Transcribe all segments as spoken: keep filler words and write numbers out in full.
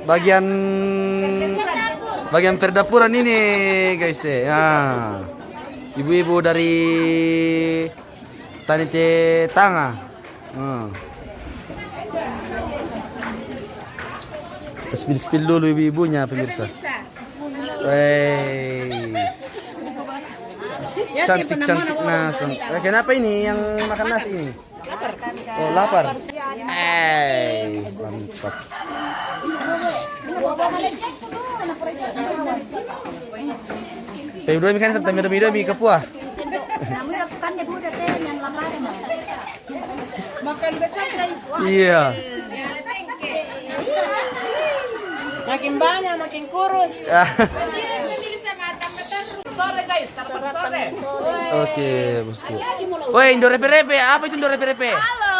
Bagian, bagian perdapuran ini, guys, eh. Nah, ibu-ibu dari Tanete Tanga. Hmm. Kita spill-spill dulu ibu-ibunya, pemirsa. Wey. Cantik-cantik nasi. Eh, kenapa ini yang makan nasi ini? Oh, lapar. Eh, mantap. Pe, udah mi kan, tante, mi udah mi kapua. Makan besar, guys. Iya. Makin banyak, makin kurus. Sore, guys, sarapan sore. Oke, bosku. Woi, Indo Repe-repe. Apa itu Indo Repe-repe? Halo.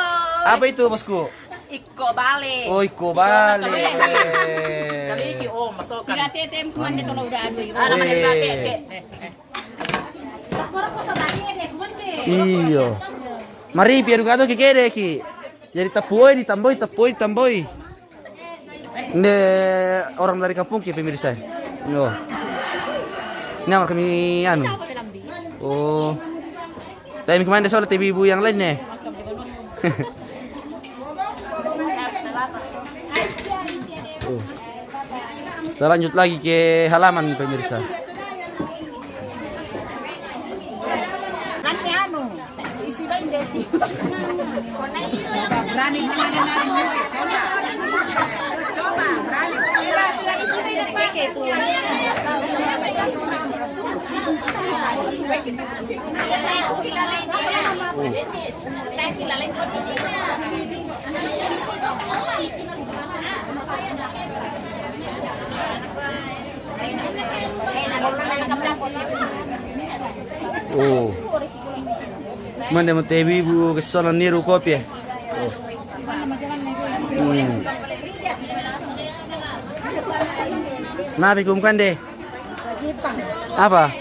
Apa itu, bosku? Iko bale. Oh, iko bale. Kali iki, oh, masukkan. Tidak, tete, kuman dia kalau udah anu. Ada, ada, ada, ada. Iyo. Mari, piaru gato ki kede ki. Jadi tapoi, ditamboi, tapoi, ditamboi. Nde orang dari kampung ki, pemirsa. Yo. Ini orang kami anu. Oh. Tapi kemarin dia soal T V ibu yang lain nih. Tuh. Kita lanjut lagi ke halaman, pemirsa. Nanti anu, isi lain deh. Coba berani, berani, berani, coba. Coba berani. Oh. Mande mo te bibu ke sono niru kopi. Hmm. Nabi kum kande. Apa?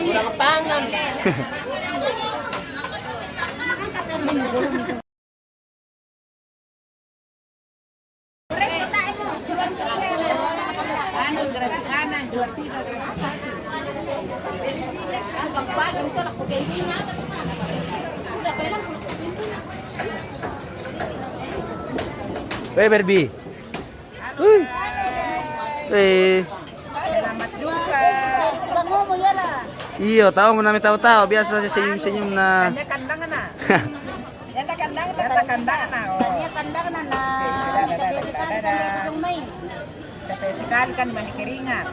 Kurang pangan. Weh, Barbie. Wih. Eh. Selamat juga. Iyo, tahu mo nami tahu-tahu, biasa senyum-senyum na. Hanya kandang na. Hanya kandang na. Hanya kandang na. Oh. Hanya kandang na, na. Kita sekali kan mandi keringat.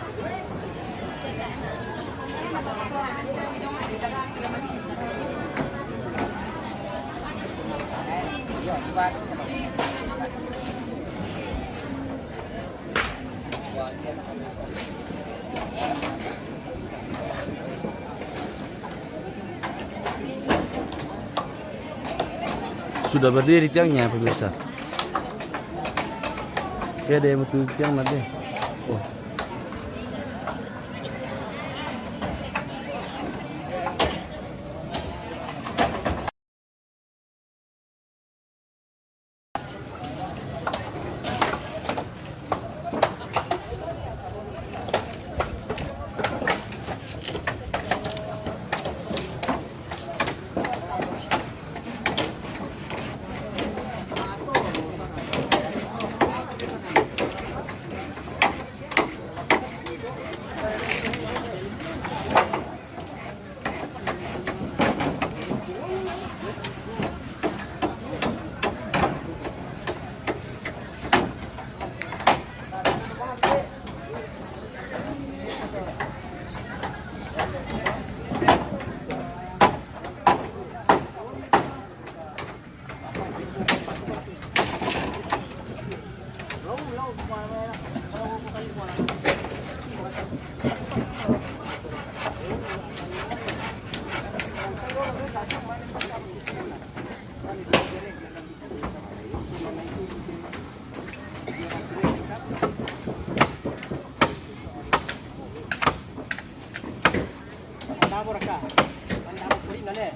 Sudah berdiri tiangnya, pemirsa. Oke, ada yang butuh tiang nanti. Oh.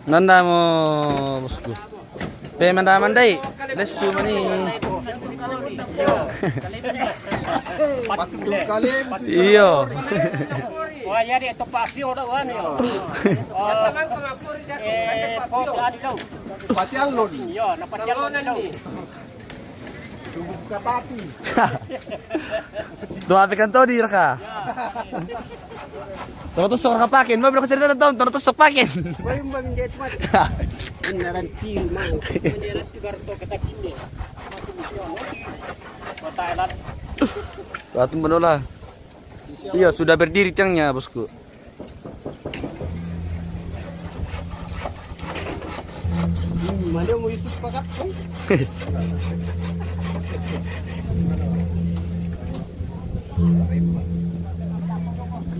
Nanda mo, bosku. Pe manda mandai. Lestu mani. Iyo. Wah, iya, dia topa afio dah, wan, yo. Oh, eh, pok adi lau. Patiang lon. Iyo, na patiang lon lau. Tubu buka tapi. Tubu api kan todi raka. Toro tusuk raka pakin, mau berapa cerita dong, toro tusuk pakin. Bayum bang jahit mati. Beneran tiu mang. Beneran juga rento kata kini. Kota elat. Batu menola. Iya, sudah berdiri tiangnya, bosku. Hmm, mana mau Yusuf pakat, kan?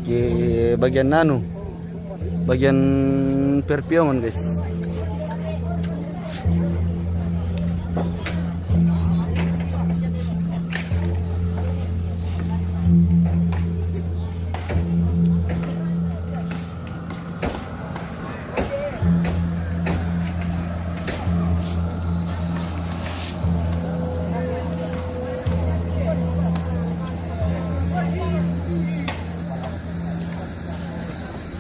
Oke, bagian anu, bagian perpiongan, guys.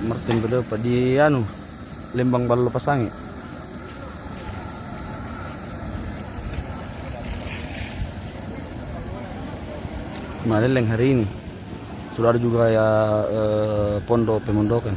Martin Belo pa di anu, Lembang Ballo Pasangi. Maleleng hari ini. Sudah ada juga ya, eh, pondo pemondokan.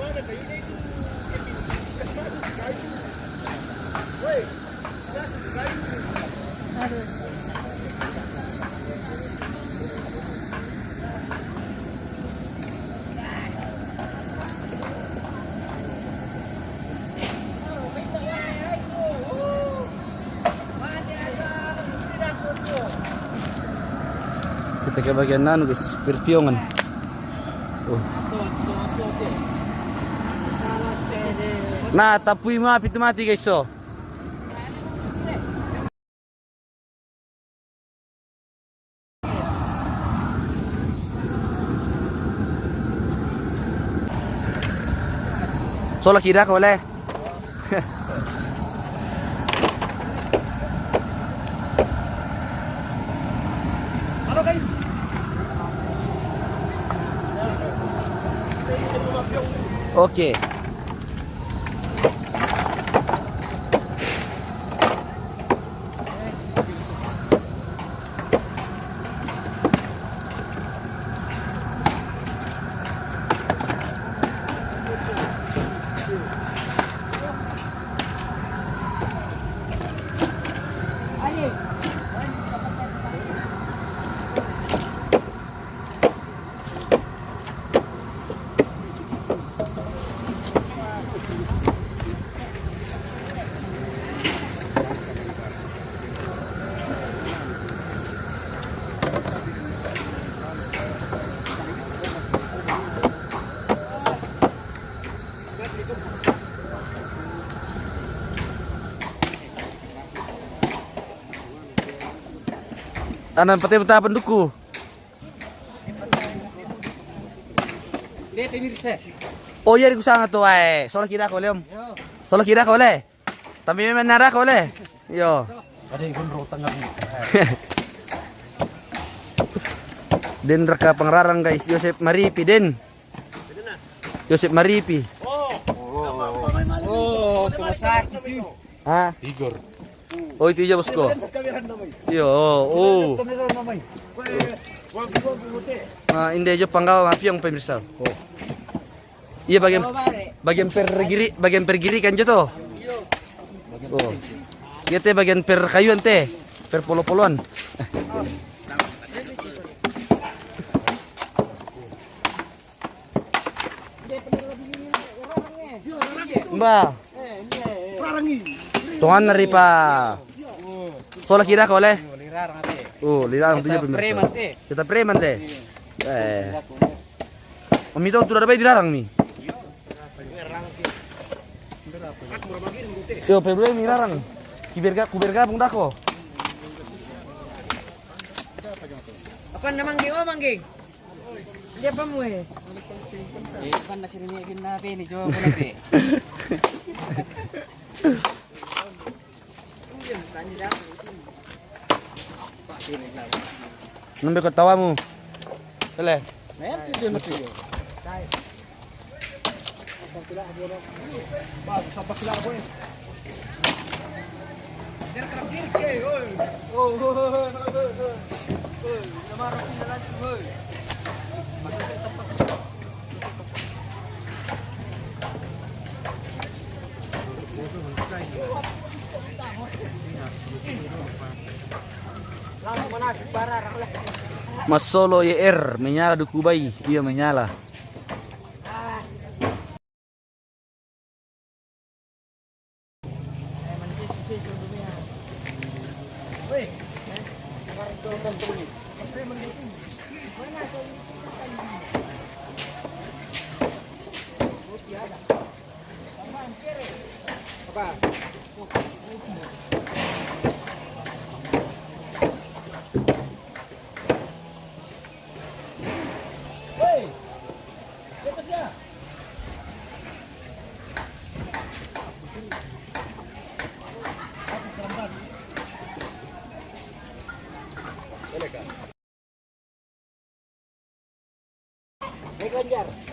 Kita ke bagian anu, guys, perpiongan. Oh. Nah, tapui ma api tu mati, guys, so. Sola kira ko le. Halo, guys. Oke. Anan pate beta penduku. Oh iya, di kusanga tu, wae. Sola kira ko le, om. Sola kira ko le. Tapi memang nara ko le. Yo. Ada yang gondrong tengah ni. Den raka pangrarang, guys, Yosep Maripi, den. Yosep Maripi. Oh, rumah sakit tu. Ha? Tigor. Oh, itu aja, bosku. Iyo, oh. Nah, inde jo panggawa mapiong, pemirsa. Oh. Iya, bagian, bagian per giri, bagian per giri kan jo to. Oh. Iya te bagian per kayuan te, per polo-poloan. Mbah. Tuan nari pa. Sola kira ko le. Oh, lirarang tu jo, pemirsa. Kita preman te. Eh. Om itu tu ada bayi dirarang mi. Yo, pe bule mi rarang. Kiberga, kubergabung dako. Apa namang geng? Oh, manggeng. Dia apa mu eh? Eh, kan nasi ini bin na pe ni jo ko na pe. Nambe ko tawamu? Pele. Masolo ye er, menyala dukubai, dia menyala.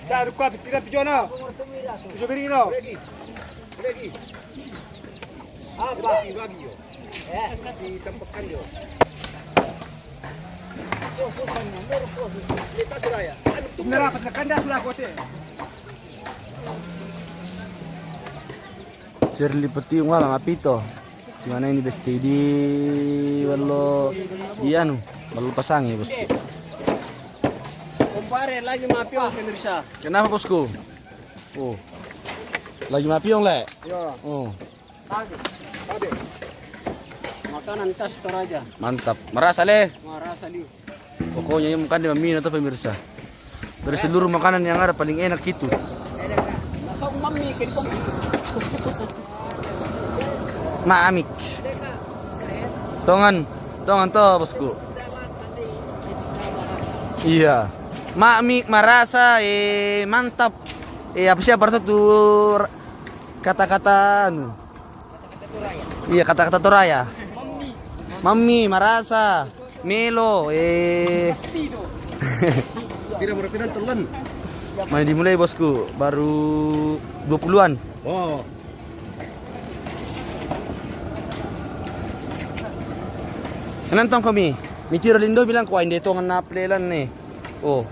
Dari kuat, tidak tujuan, ah. Tujuh beri, no. Lagi. Lagi. Apa? Lagi, lagi, yo. Eh, ditampakkan, yo. Ini tak sudah, ya. Anu, tunggu. Ini rapat, kan dah sudah kote. Sir lipati wala mapito. Gimana ini besti di ballo di anu, ballo pasangi, bosku. Kompare lagi mapiong pemirsa. Kenapa, bosku? Oh. Lagi mapiong, le? Yo. Oh. Makanan khas Toraja. Mantap. Marasa, le? Marasa, liu. Pokoknya ini makan di Mami atau pemirsa. Dari seluruh makanan yang ada paling enak itu. Maamik. Tongan, tongan to, bosku. Iya. Maamik, marasa, eh, mantap. Eh, apa siapa tuh kata-kata anu? Iya, kata-kata Toraya. Mami, marasa, melo, eh. Pira, pira, pira, telan? Mana dimulai, bosku? Baru dua puluhan. Oh. Nantong kami. Mitiro lindo bilang ko inde tongan na plelan ne. Oh.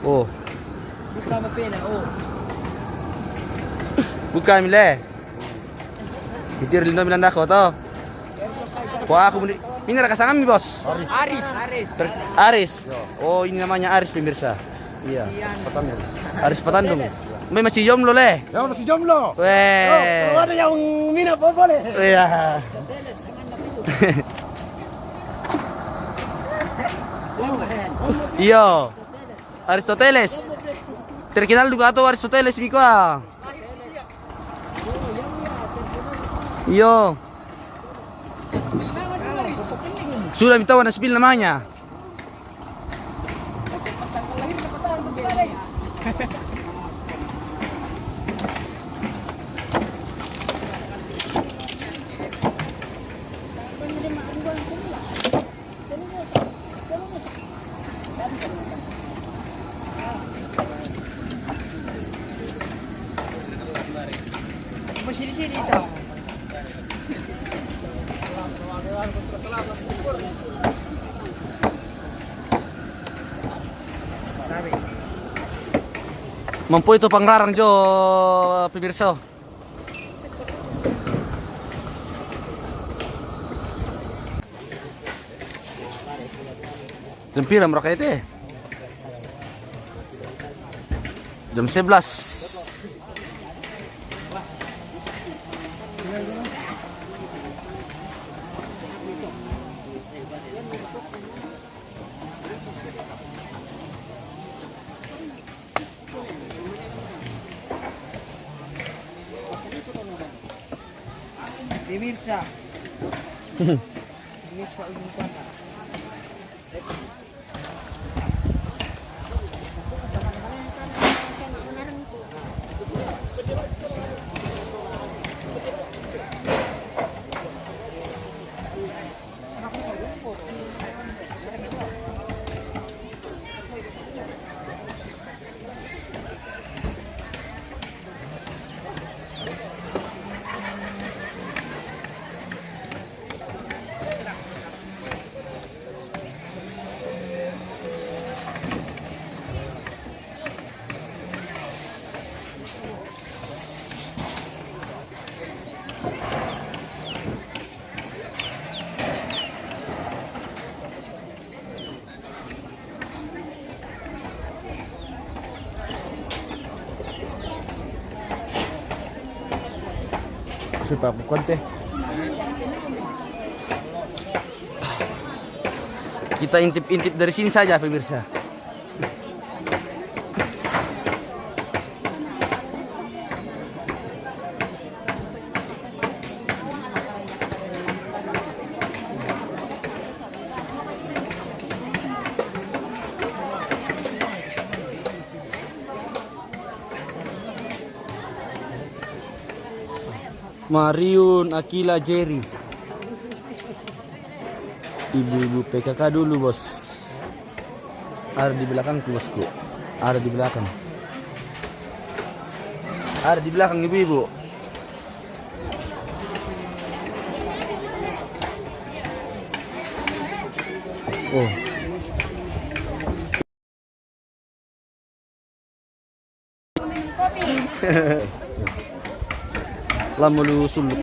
Oh. Buka mapena, oh. Buka mile. Mitiro lindo bilang dako to. Ko aku muli. Mina ra kasangami, bos? Aris. Aris. Aris. Oh, ini namanya Aris, pemirsa. Iya. Aris Patandung. Mbak masih jomblo, le? Ya, masih jomblo. Weh. Kalau ada yang minat, boleh. Iya. Iyo. Aristoteles. Terkenal juga atau Aristoteles, Miko? Iyo. Sudah minta warna spill namanya. Mampu itu pangrarang jo, pemirsa. Jam pira mereka itu? Jam sebelas. Pemirsa. Pemirsa ujung sana. Lupa aku konte. Kita intip-intip dari sini saja, pemirsa. Mariun, Akila, Jerry. Ibu-ibu P K K dulu, Bos. Ada di belakangku, Bosku. Ada di belakang. Ada di belakang, ibu-ibu. Oh. Lama lu sulu.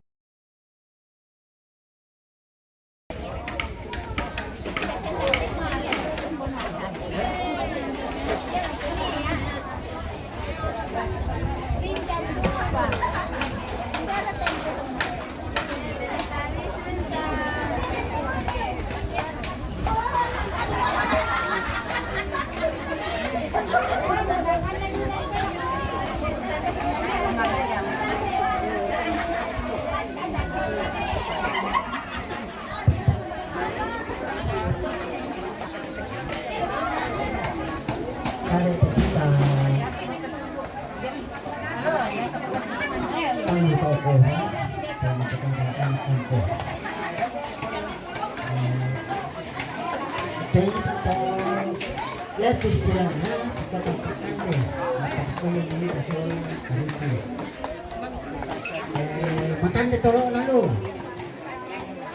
Matande tolo lalu.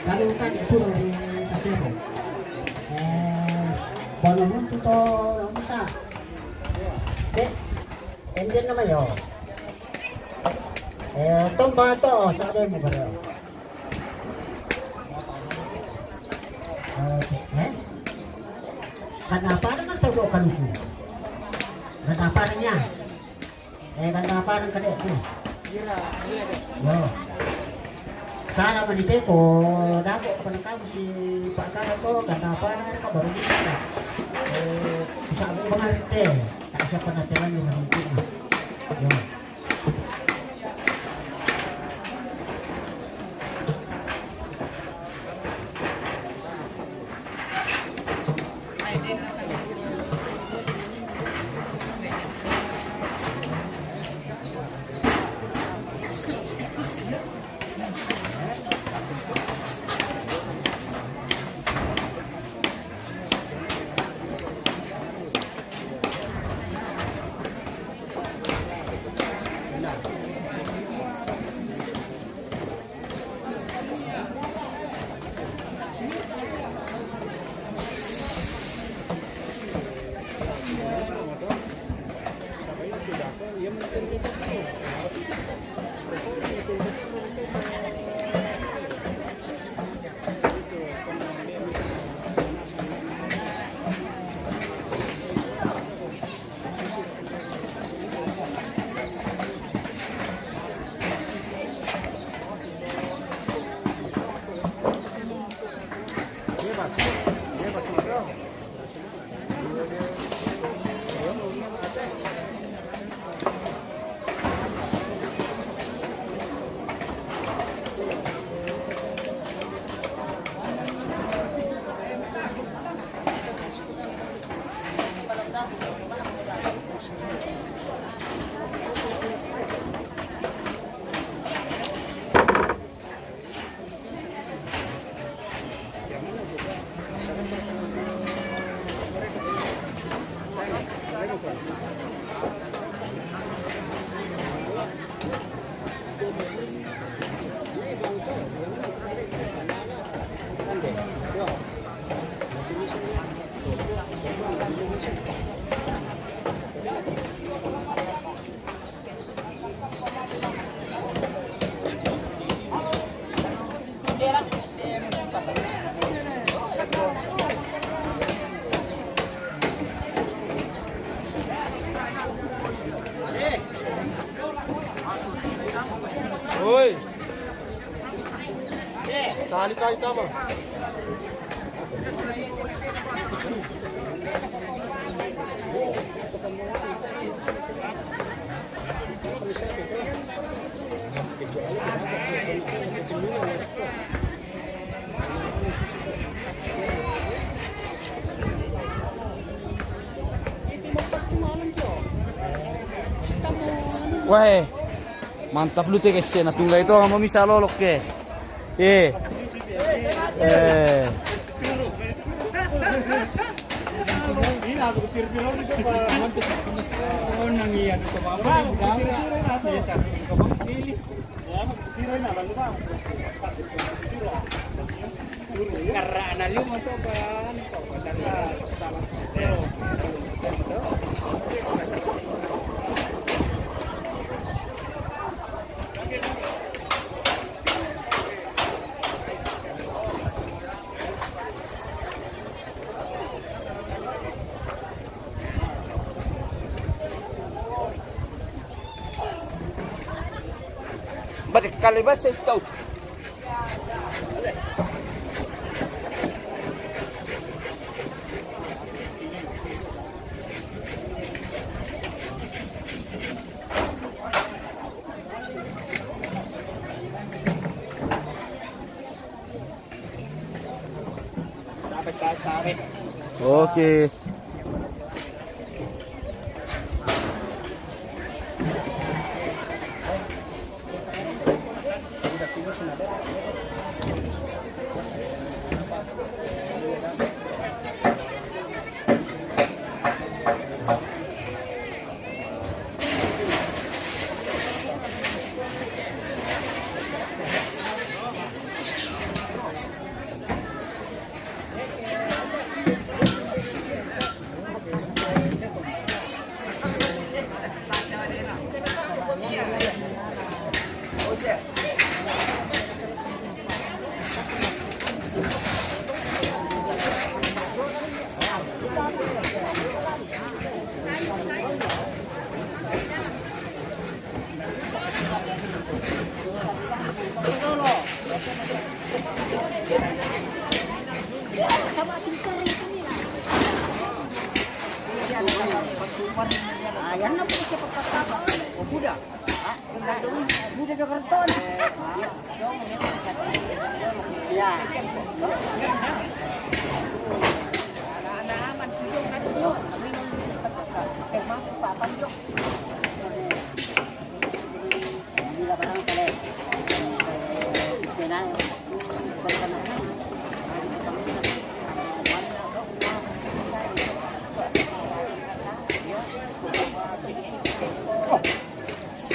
Lalu kan suruh di kasih. Eh, kalau untuk to bisa. Dek, enjen nama yo. Eh, tomba to, sade mo bare. Eh, eh? Kenapa dengan to kaluku? Kenapa nya? Eh, kenapa dengan kade tu? Yo. Salah menite ko dago penekam si Pak Kara to, kenapa dengan ka baru kita. Eh, bisa aku mengerti. Tak siapa nanti lagi mengerti. Yo. Oi. Wah, eh. Mantap lu te kesse na tunggai to, mau misa lolok ke. Eh. Eh. Balik kali bas ito. Oke.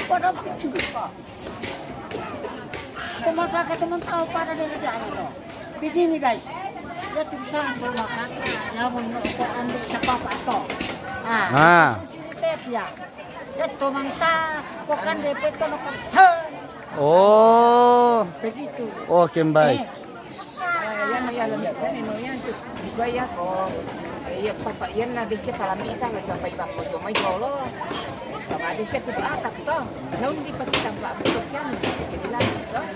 Pada juga, Pak. Teman kakak, teman tahu pada dari jauh, loh. Begini, guys. Ya, tulisan rumah kakak, ya, mau kok ambil siapa, Pak, toh. Ah. Ah. Sini tep, ya. Ya, teman ta, kok kan D P toh, lo kan. Oh. Begitu. Oke, baik. Eh. Ah, iya, iya, iya, iya, iya, iya, iya, iya, iya, ko, eh, iya, papa, iya, na, deke, pala mita, na, papa, iba, ko, cuma, iya, lo. Papa, deke, tu, ah, tapi, toh, na, undi, pati, tampa, betul, kan, jadi, lagi, toh.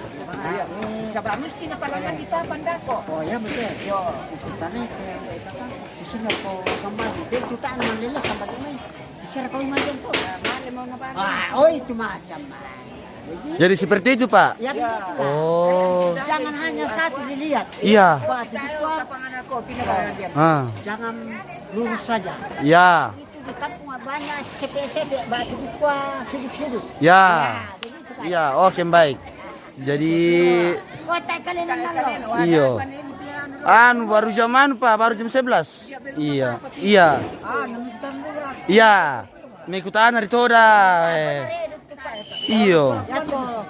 Iya. Coba, mesti, na, pala, kan, di, papa, ndako. Oh, iya, betul. Yo. Itu, tadi, ke, apa, di sini, ko, sama, itu, tu, tangan, lele, sama, ini. Di sini, ko, imagine, tuh. Ah, male, mau, na, pala. Ah, oh, itu, macam, mana. Jadi seperti itu, Pak? Ya, begitu, Pak. Oh. Jangan hanya satu dilihat. Iya. Batu di kuah. Ah. Jangan lurus saja. Ya. Itu di kampung banyak sepe-sepe, batu di kuah, sudut-sudut. Ya. Ya, begitu, Pak. Iya, oke, baik. Jadi, oh, tak kalian kenal, loh. Iyo. Anu, baru jam anu, Pak? Baru jam sebelas. Iya. Iya. Iya. Mengikuti ana ri toda, eh. Iyo. Ya, toh.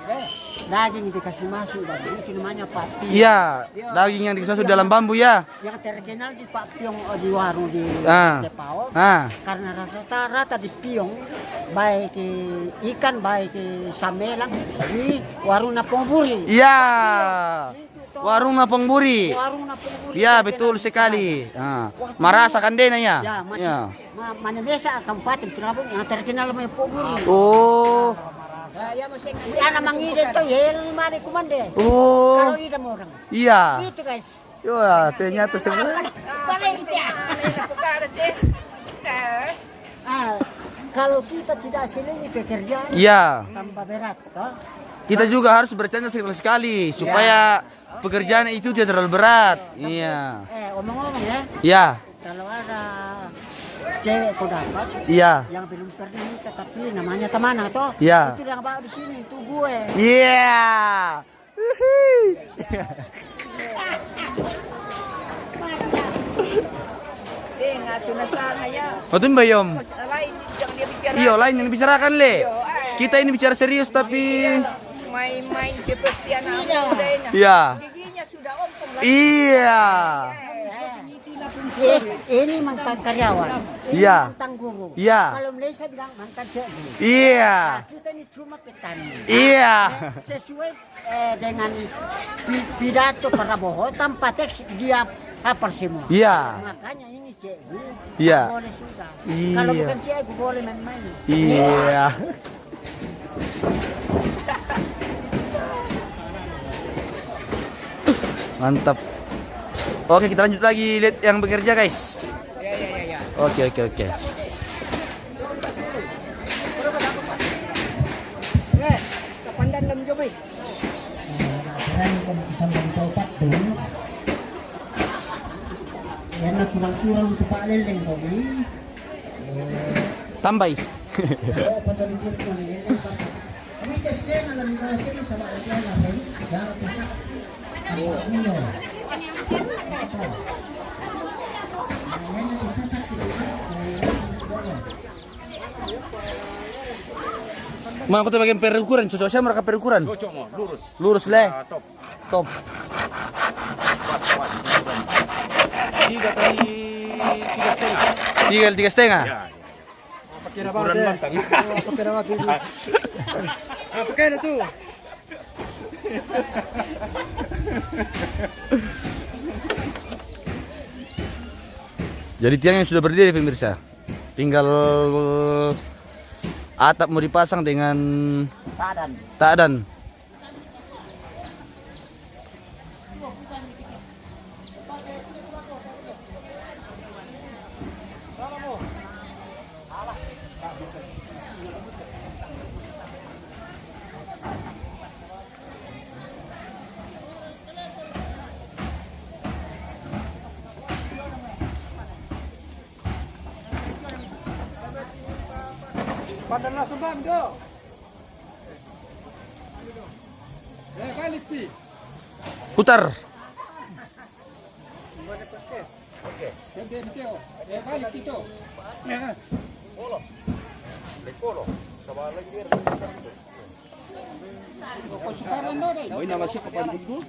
Daging dikasih masuk, Bang. Itu namanya papi. Iya, daging yang dikasih masuk dalam bambu, ya. Yang terkenal di Pak Piong, eh, di warung di, ah, Tepao. Ah. Karena rata-rata di Piong, baik, eh, ikan, baik, eh, samelang, di warung Napong Buri. Iya. Warung Napong Buri. Warung Napong Buri. Ya, terkenal, betul sekali. Ah. Wah, marasa kan dena, ya? Ya, masih. Ya. Ma-, mana biasa Kabupaten Tabuna yang terkenal sama Napong Buri. Oh. Ya, Anak mangide to, ya, lu mari kumande. Oh. Kalau ida orang. Iya. Itu, guys. Wah, ternyata semua. Paling dia. Ah, kalau kita tidak selingi pekerjaan, iya, tambah berat, toh. Kita juga harus bercanda sekali-sekali supaya pekerjaan itu tidak terlalu berat. Iya. Eh, omong-omong ya. Iya. Kalau ada cewek kau dapat, iya, yang belum pernah nikah tapi namanya Tamana toh, iya, itu yang bawa di sini, itu gue. Iya. Hihi. Tengok tu masalah ya. Betul, Bayom? Lain yang dia bicara. Iya, lain yang dibicarakan, Le. Iya, eh. Kita ini bicara serius, tapi main-main seperti anak muda ini. Iya. Giginya sudah ompong lagi. Iya. Eh, ini mantan karyawan. Ini, iya, mantan guru. Iya. Kalau Malaysia bilang mantan cikgu. Iya. Nah, kita ini cuma petani. Iya. Eh, sesuai, eh, dengan pi-, pidato Prabowo, tanpa teks dia hafal semua. Iya. Makanya ini cikgu. Iya. Boleh sudah. Iya. Kalau bukan cikgu boleh main-main. Iya. Mantap. Oke, kita lanjut lagi lihat yang bekerja, guys. Ya, ya, ya, ya. Oke, oke, oke. Eh, kapan dan lem jobai? Nah, sekarang kalau kita mau taupat tu, karena kurang-kurang tempat leleng kau ni. Tambai. Mana kau bagian perukuran, cocok saya mereka perukuran. Cocok, mau lurus. Lurus, Le. Ah, top. Top. Pas, pas. Tiga kali tiga setengah. Tiga kali tiga setengah? Ya, ya. Pakai apa? Ukuran dia mantang. Oh, pakai apa tu? Ah, pakai dah tu. Jadi tiangnya sudah berdiri, pemirsa. Tinggal atap mau dipasang dengan takdan. Takdan. Pada langsung bang, dok. Eh, balik, Pi. Putar. Oke. Oke. Eh, balik itu. Ya. Polo. Lek polo. Sama lagi dia. Mau ini nama siapa, Pak Guru?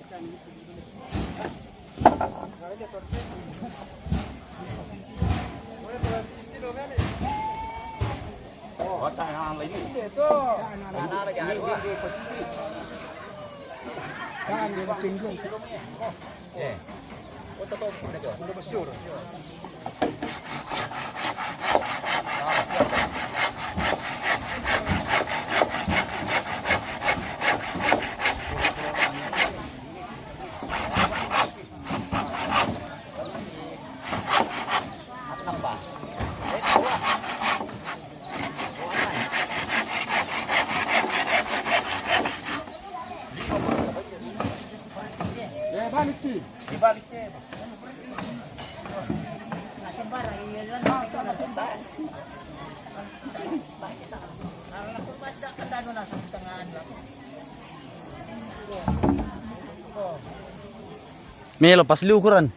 Melo pas liu ukuran.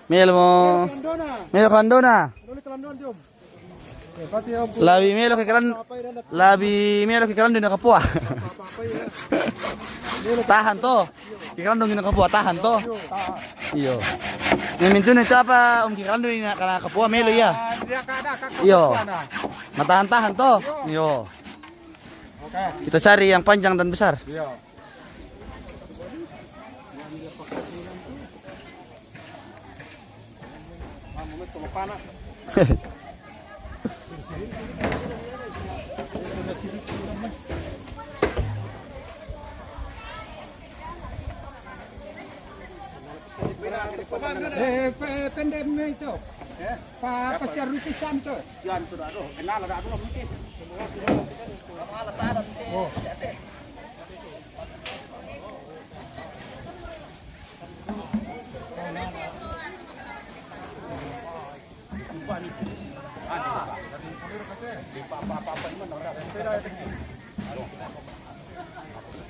Melo mo. Melo kalandona. Melo kalandona. Labi melo ke kalan-, labi melo ke kalandu ina kapua. Tahan to. Ke kalandu ina kapua, tahan to. Iyo. Yang mintu itu apa, Om, ke kalandu ina kana kapua melo ya? Iyo. Matahan-tahan to. Iyo. Kita cari yang panjang dan besar. Eh, pe-, pendem itu. Eh? Pa-, pasir ruti santo. Yan, sudah, aduh, kenal, ada, aduh, mungkin. Oh.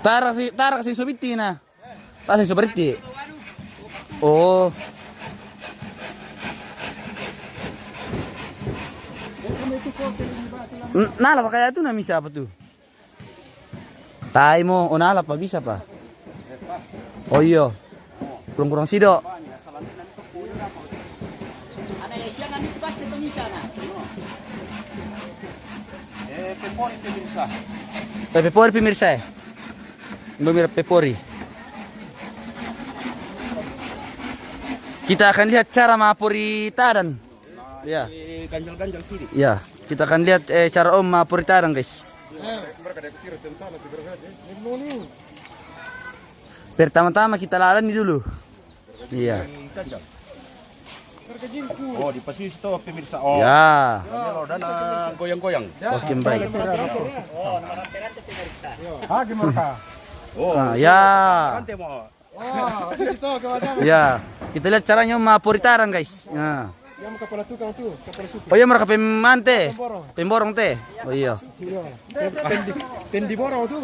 Tara si, tara si Subitina. Tara si Subitina. Oh. N-, nala pakaya tu na misa apa tu? Tai mo, o nala pa, bisa pa. Oh iyo. Kurang-kurang sido. Eh, pepori pemirsa. Eh, pepori pemirsa, eh. Pemirsa pepori. Kita akan lihat cara mapori tadan. Ya. Eh, ganjal-ganjal sini. Ya, kita akan lihat, eh, cara Om mapori tadan, guys. Pertama-tama kita lalani dulu. Iya. Ganjal. Oh, di posisi itu pemirsa. Oh. Ya. Kalau dana goyang-goyang. Oke, baik. Oh, nama peran itu pemirsa. Ah, gimana, Kak? Oh, ah, ya. Nanti mau. Wah, habis itu, kawan-kawan. Ya, kita lihat caranya mapori tadan, guys. Nah. Yang kepala tukang tu, kepala suku. Oh iya, mereka pemante. Pemborong. Pemborong te. Oh iya. Iya. Pem-, pendi-, pendi borong tu.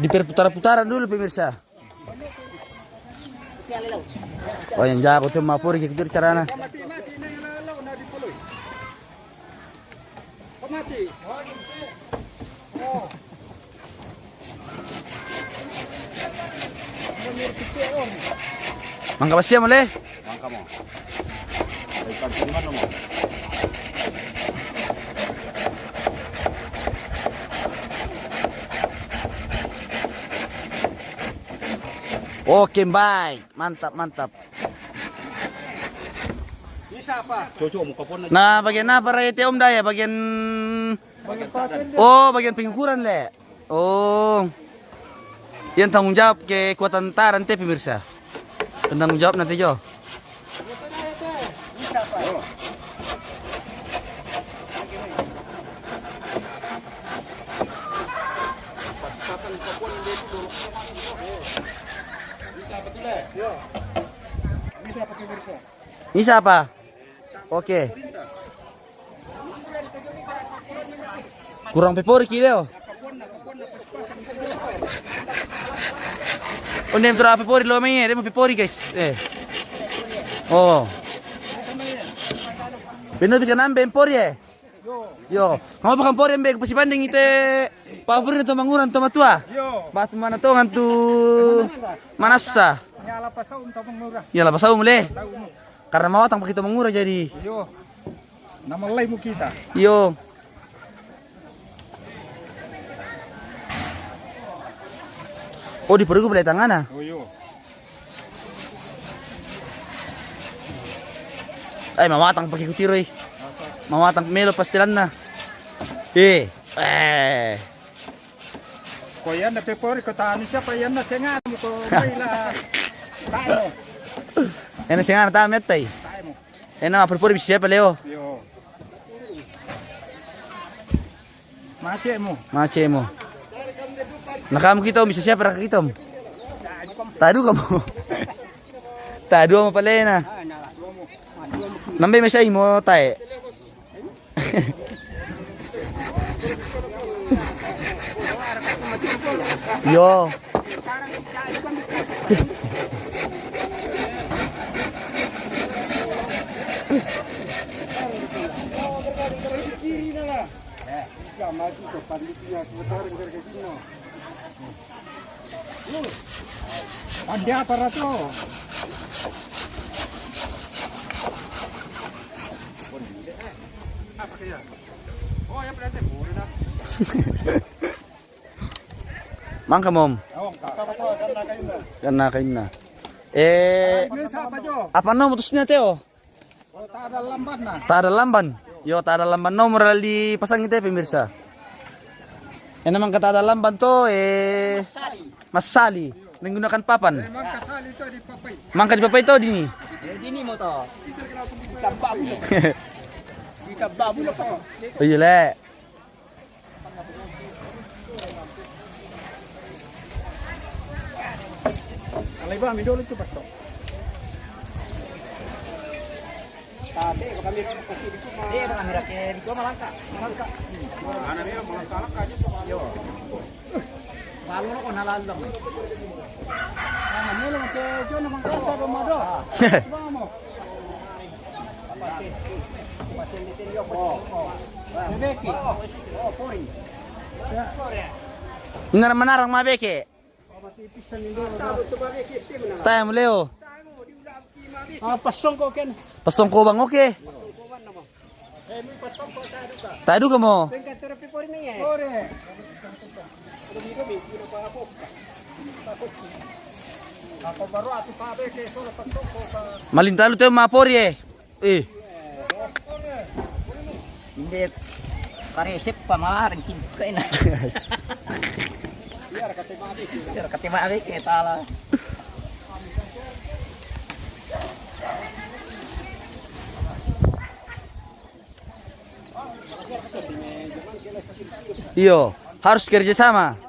Diperputar-putaran dulu, pemirsa. Oh, yang jago tu mapori, gitu carana. Mangga basia mo le? Mangga mo. Ikan tunggan mo. Oke, baik. Mantap, mantap. Bisa apa? Cocok muka pun. Nah, bagian apa rai te Om Daya? Bagian, oh, bagian pengukuran le. Oh. Yang tanggung jawab kekuatan tadan te, pemirsa. Tanggung jawab nanti jo. Ini siapa? Oke. Kurang pepori ki leo. Oh, nem tura pepori lo mai, eh, dem pepori, guys. Eh. Oh. Benar bikin ambe pori, eh. Yo, ngau pakan pori ambe pasi banding ite. Papuri to manguran to matua. Yo. Batu mana to ngantu manasa. Ya la pasau to mangura. Ya la pasau mule. Karena mawatang pake to mangura jadi. Yo. Nama lai mu kita. Yo. Oh, di pergu beli tangana. Oh, yo. Ai, mawatang pake kutiro, eh. Mawatang melo pastilanna. Eh, eh. Ko iyanna pepori ko tanu siapa iyanna sengana ko mai la. Tae mo. Ena sengana ta mettai. Tae mo. Ena pepori bisa siapa leo? Yo. Macet mo. Macet mo. Nah, kamu kita bisa siapa raka kita mo? Tadu kamu. Tadu mo palena. Nambe mesai mo tae. Yo. Ande apa ratu? Mangka mom. Karena kainna. Eh, apa nom terusnya teo? Oh, tak ada lamban nah. Tak ada lamban. Yo, tak ada lamban nomor dipasang itu ya, pemirsa. Ena mangka tada lamban to, eh, masali. Menggunakan papan. Mangka di papan to dini. Eh, dini mo to. Itamba bulo. Itamba bulo to. Oh, iya, le. Alai ba mi dolo tu pato. Tate, kami ro kasi di kuma. Di ba kami rake di kuma langka. Langka. Ana mi langka langka aja sama. Yo. Lalu ko na lalu. Ana mi lo ke jo na mangka sa do mado. Vamos. Bebeke. Menarang-menarang ma beke. Tayam leo. Ah, pasongko ken. Pasongko bang, oke. Taduka mo. Malintalu te mapori, eh. Eh. Inde karesep pa malarang kibka ina. Biar kate mabik kita lah. Iyo, harus kerja sama.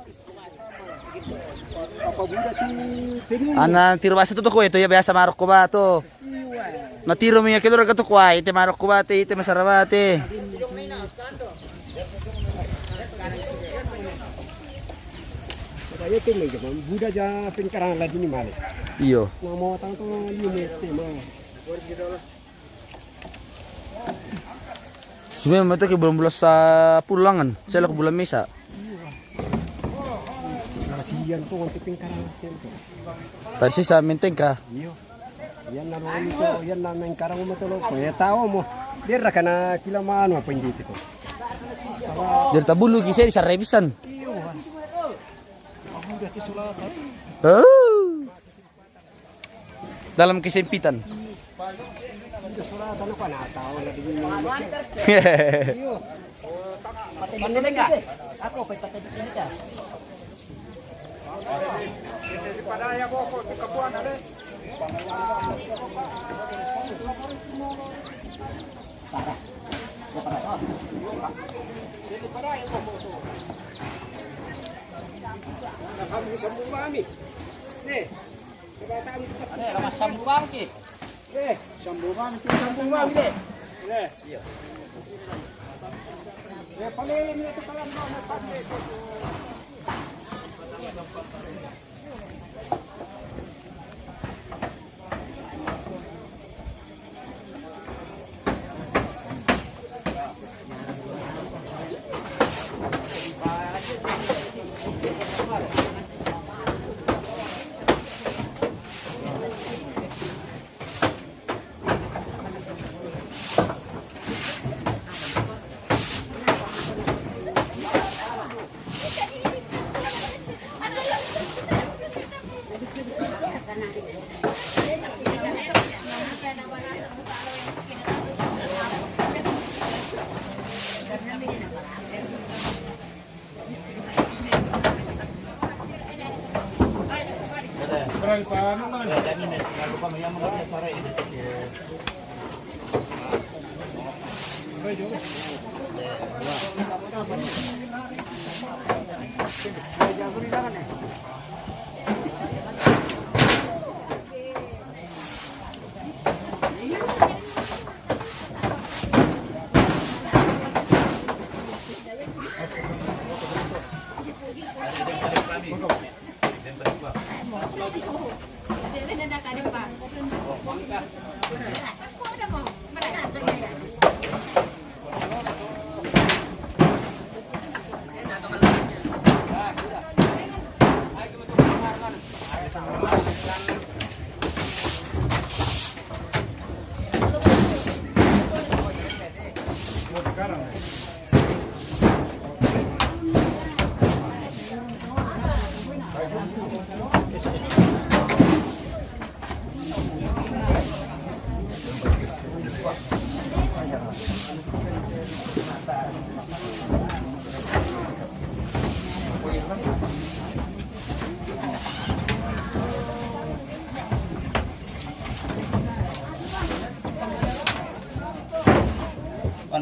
Ana tiru basa tu toko itu ya biasa maroko ba tu. Na tiru mi ya kedora ka toko ai, ite maroko bate, ite masara bate. Buda ja pengkarang lagi ni male. Iyo. Mau tang tu ni mete mau. Sumema to ke bulan-bulan sa pulangan, saya laku bulan mesa. Kasihan tu nanti pengkarang tu. Tadi sisa menteng ka? Iyo. Yan na lo ito, yan na nang karang mo to lo. Ko ya tawo mo. Dira kana kila mano apa hindi ko. Dira tabulu ki seri sarebisan. Iyo. Aku udah kesulatan. Oh. Dalam kesempitan. Sambung-sambung kami. Nih. Ane, lamas sambuang ki. Eh, sambuang ki, sambuang ki. Eh. Iya. Eh, paling itu kalau mau makan itu.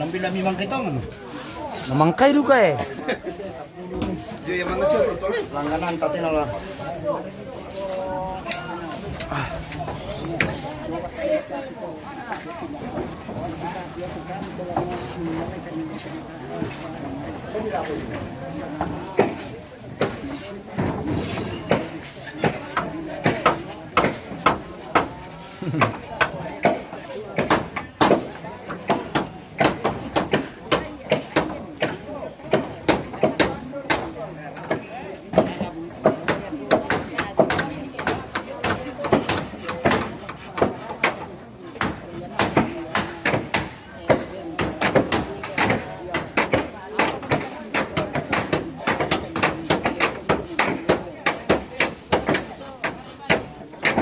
Ambil lagi mangketong. Namangkay duka eh. Langganan, tate na la.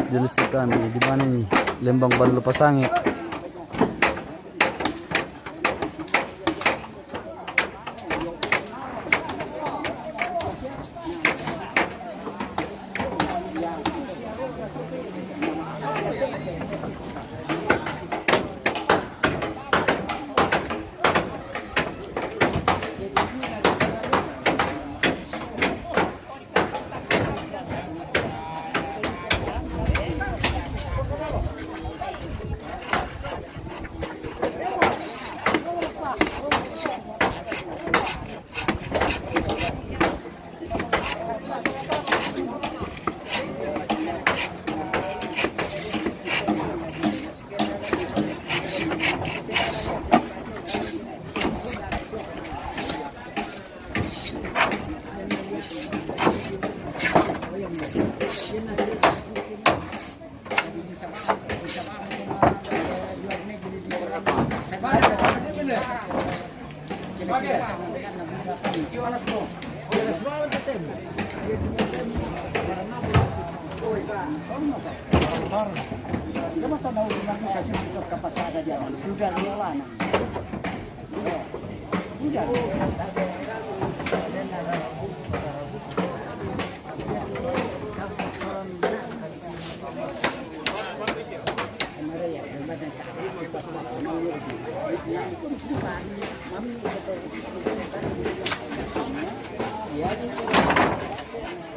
Dili si kami, di mana ini? Lembang Balu Pasangi.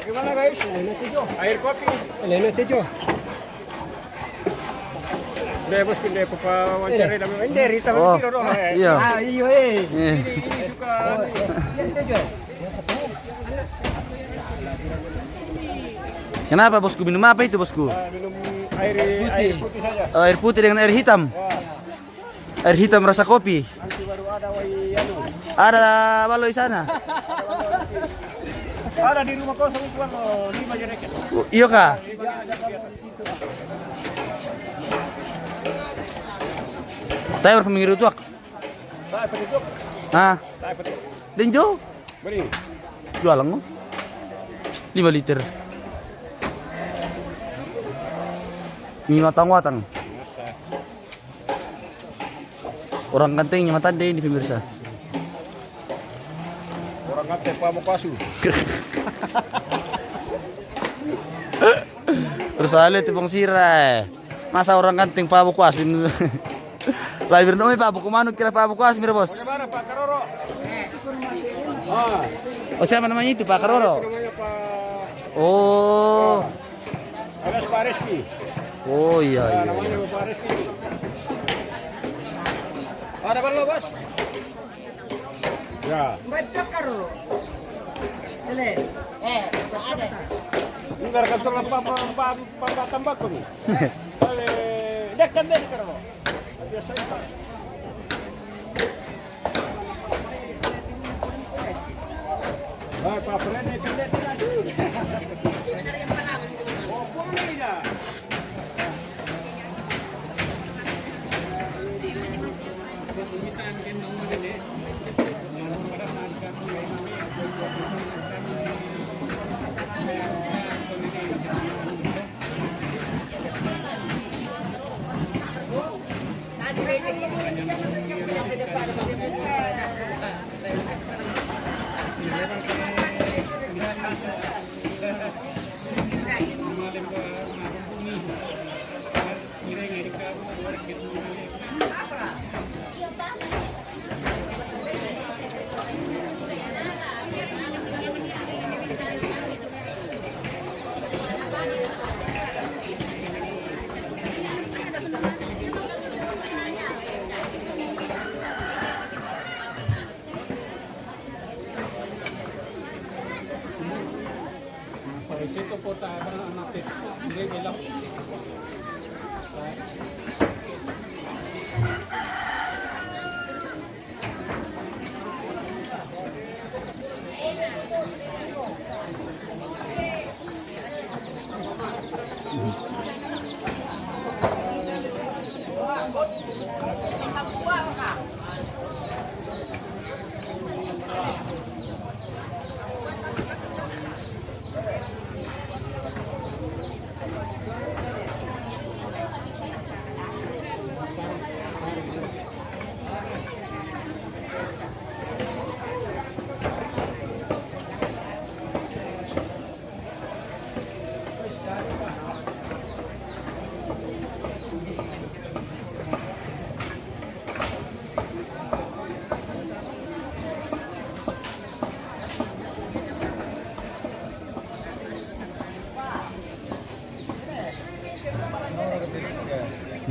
Bagaimana, guys? Air kopi. Lain itu, Jo. Deh, bos, deh, papa wawancara. Eh. Dami. Hindi, Rita, oh, tiro doon, eh. Iya. Ah, iyo, eh. Eh. Ini, ini suka. Oh, iya, itu, Jo. Kenapa, bosku? Minum apa itu, bosku? Ah, minum air, air putih saja. Oh, air putih dengan air hitam. Ya. Air hitam rasa kopi. Nanti baru ada, wai, anu. Ada balu di sana. Ada di rumah kosong itu, anu, lima jereken. Oh, iyo kah? Tayo, manghiru tuak. Tayo, pwede tuak. Ah. Tayo, pwede. Denjo. Beri. Jualan, oh. Lima liter. Mie watang-watang. Orang Ganteng ini mata deh ini, pemirsa. Orang Ganteng, Pak Mukasu. Terus ale tu bang sira, eh. Masa orang Ganteng Pak Mukasu ini? Lahir dong Pak Buku Manuk, kira Pak Buku Asmir, bos. Bagaimana, Pak Karoro? Ah. Oh, siapa namanya itu, Pak Karoro? Itu namanya Pak. Oh. Alias Pak Rizky. Oh, iya, iya, iya. Namanya Pak Rizky. Ada belum, bos? Ya. Betul, Karoro. Ele. Eh, ada. Ini gara-gara apa, apa, apa, apa tambah kau ni? Ale, dekat deh, Karoro.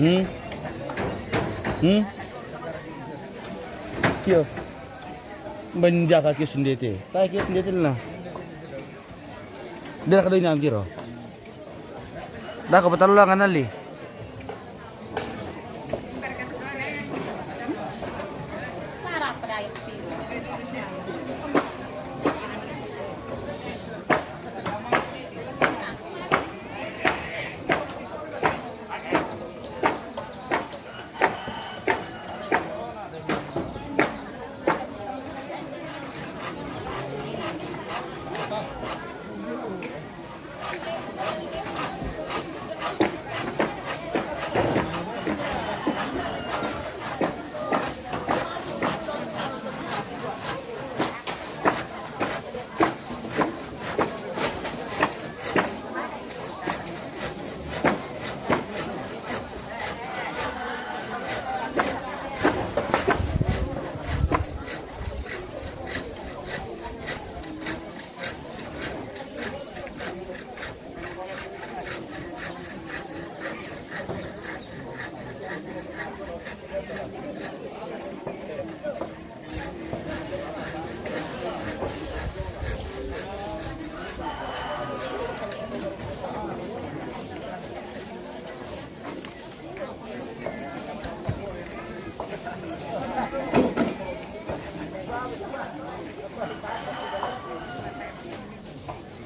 Hmm? Hmm? Kios. Menjaga kios sendiri. Tahu kios sendiri lah. Dia kada ini angkir. Dah, kau betul lah, nganali.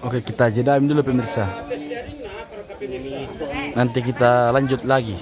Oke, kita jeda dulu, pemirsa. Nanti kita lanjut lagi.